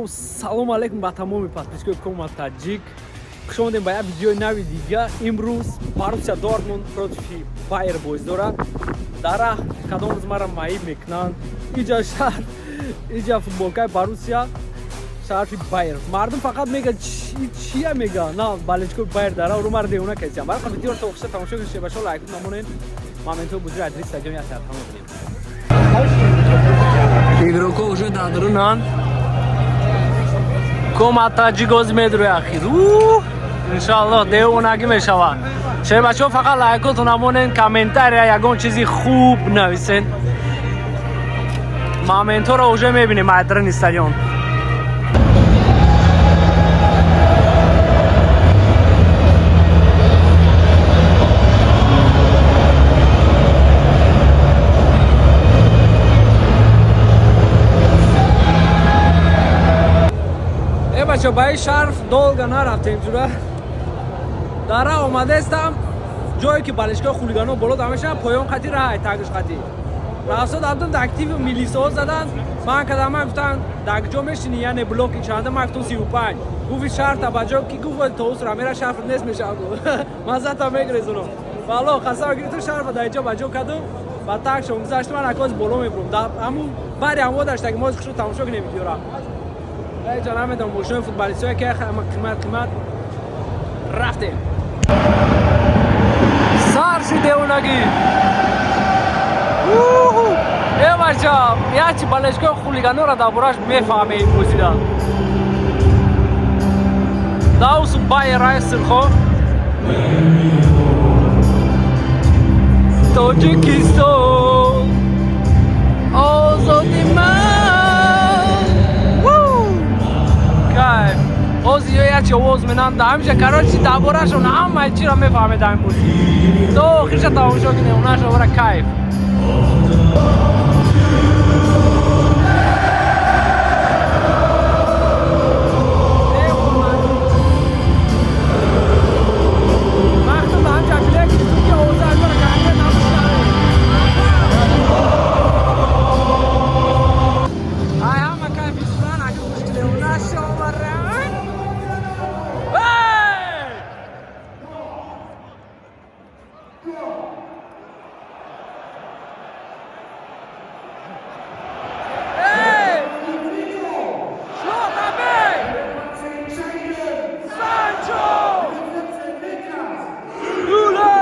Йоу, салом алейкум ба тамоми подписчикои Кома Таҷик. Хуш омадем ба як видеои нави дига. Имрӯз Боруссия Дортмунд против Байер боз дорад. Дар кадом рӯз мара маиб мекунанд. Иҷа шаҳр, иҷа футболкаи Боруссия, шарфи Байер. Мардум фақат мега чия мега? На, болельщикои Байер дара ру мара девона кардиам. Барои видеоро то охиша тамошо кунед, башо лайк намонед. Моментҳои бозиро аз стадион як тараф мебинем. Игрокҳо уже дар дарунанд. Кома Таҷик оз медрӯи ахир. Иншоаллоҳ девонагӣ мешавад. Че бачаҳо, фақат лайкотон намонен, комментария ягон чизи хуб нависен. Моментҳоро уже мебинем аз даруни стадион. Э бача, ба ин шарф долго нарафтем, ҷура. Дара омадестам, ҷое ки болельщикои хулигано боло да мешаванд, поён қати рай тагиш қати. Рафсод абдум активи милисаҳо задан, ман кадам, ман гуфтан дар ҷо мешини, яъне блоки чанда, ман гуфтам 35. Гуфти шарта ба ҷо ки гуфт тоус рамера шарф нест мешавад. Ман зата мегрезонам. Валло қасам гирифту шарфа дар ҷо ба ҷо кардум, ба такшон гузаштум, ман акоз боло мебурум. Ҳамун бари ҳамо даштаги мо хушу тамошо кунем видеора. Ҷа намедонам, мошинои футболистҳое ки қимат қимат рафтем. Сар шуд девонагӣ. Э бача, ячи болельщикои хулиганора дар бораш мефаҳме ин бозида. Даусу Байер рай сирхо. Тоҷикистон озоди ман. Кайф. Ҳозир ё ячи овоз менанд дар ҳамиҷа, короче, дар борашон ҳамаи чиро мефаҳмед дар ин бозӣ. То охирша тамошо кунем, унаша бора кайф. Махтум ба ҳамҷа биле гирифтум ки овоза агар конкрет намешнавем. Ай ҳама кайфи шудан, агар мушкиле нашоваран. Эй! Эй! Schlotterbeck! Sancho! Süle!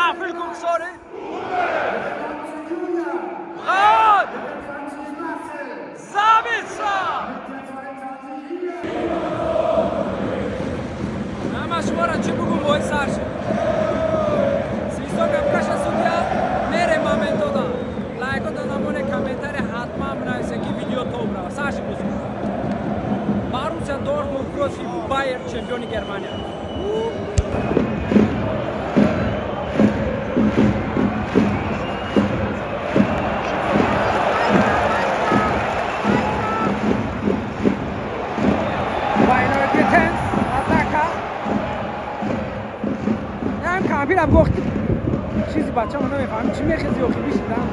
Ah, Füllkrug, sorry. Braun! Sabitzer! Ама шумора чӣ бугум, бой сар шуд. Свисток каша судья мере моментода. Лайкото намоне, комментария ҳатман бинависе ки видео топ рава. Сар шуд бозӣ. Боруссия Дортмунд против Байер, чемпиони Германия. Байнор Гитенс, атака. Ям кампира бохт. Чизи бачамо намефаҳмам, чӣ мехези охи бишидам.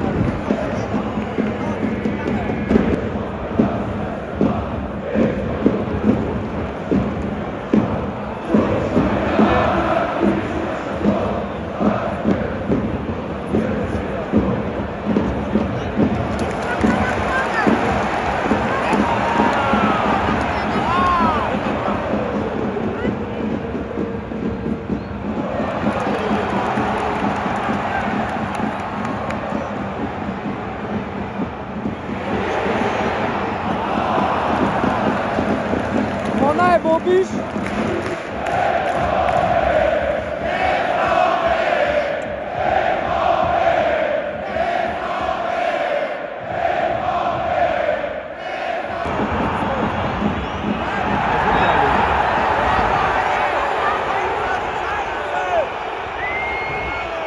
Хонаи бобиш.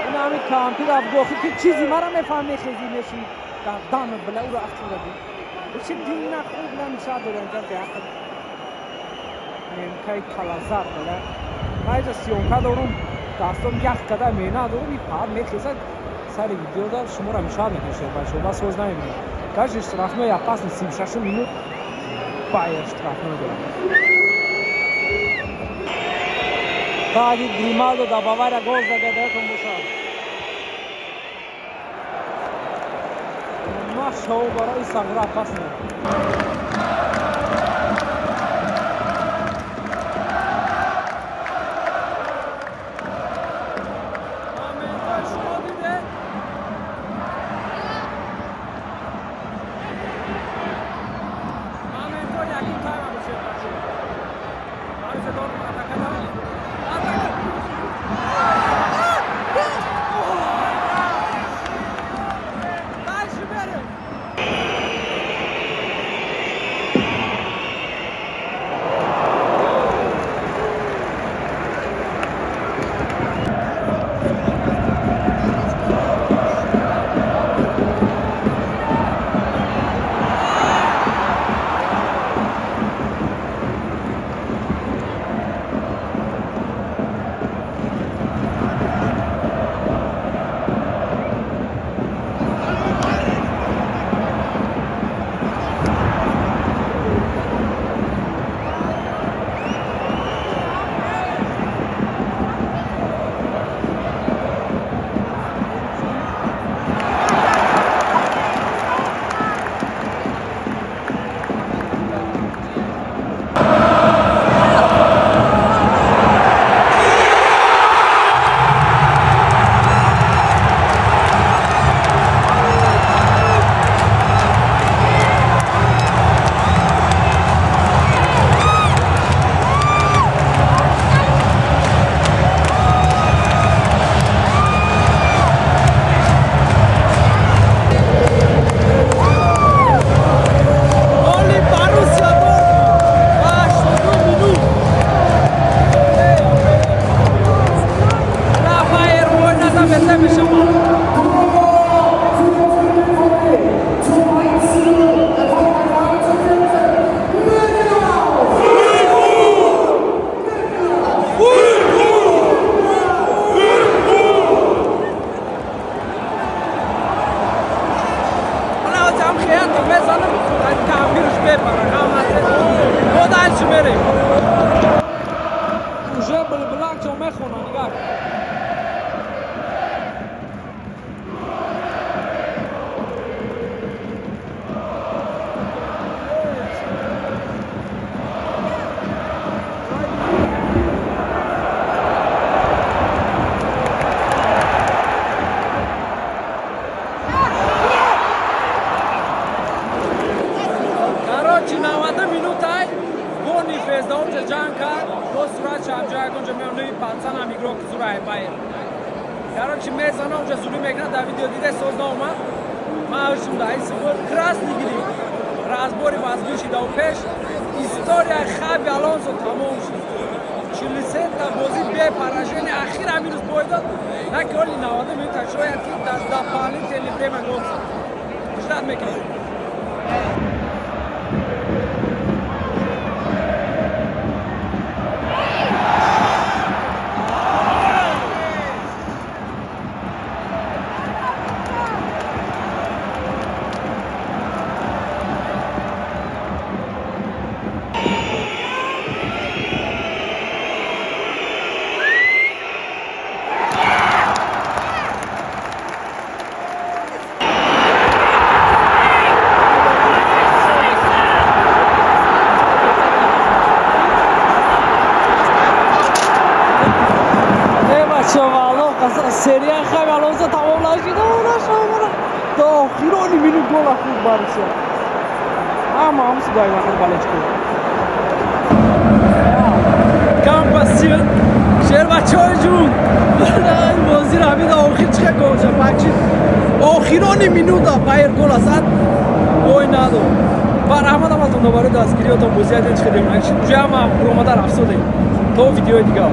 Ин ҳами кампир абгохи ки чизи мара мефаҳм, мехези меши дам била уро афтода буд. Чи дина хуб намешад дорам ҷа беақл. Немкаи калазар била. Майҷа съёмка дорум, дастом ях када мена дорум, и паат мехезад сари видеода шуморо мешоҳад мекунед, бачаҳо, бас соз намебинед. Кажи штрафной опасный 36 минут. Байер штрафной дорад. Баъди Грималдо дар Бавария гол загадаятон бошад. Машао барои сағра пас. Уже булбулак ҷо мехонам, нигоҳ. Короче, 90 минутай Бонифес да онҷа ҷанг кард, бо сурат шабҷа ягонҷа меони пацанам игрок зурай Байер. Короче, мезана, онҷа зурӣ мекунад, дар видео диде соз наомад. Ман шум да исбор красный гирифт. Разбори вазбин шида у пеш. История Хаби Алонсо тамом шуд. 43 та бозӣ бе поражение, ахир ҳамин рӯз бой дод. На ки оли 90 минута шояд ки дар дополнительный время гол зад. Ждать мекунем. Серия Хаби Алонсо тамом нашид. До охирони минут гола хӯрд Боруссия. Ҳама ҳам судай вақт балечко. Кампасион шербачои ҷун. Бозиро ҳамин до охир чӣ гол шад? Бачи охирони минута Байер гола зад. Бой надод. Ва раҳмат ҳаматон барои дастгириётон, бозиятон чӣ хеле. Уже ҳама омада рафсодем. То видеои дигар.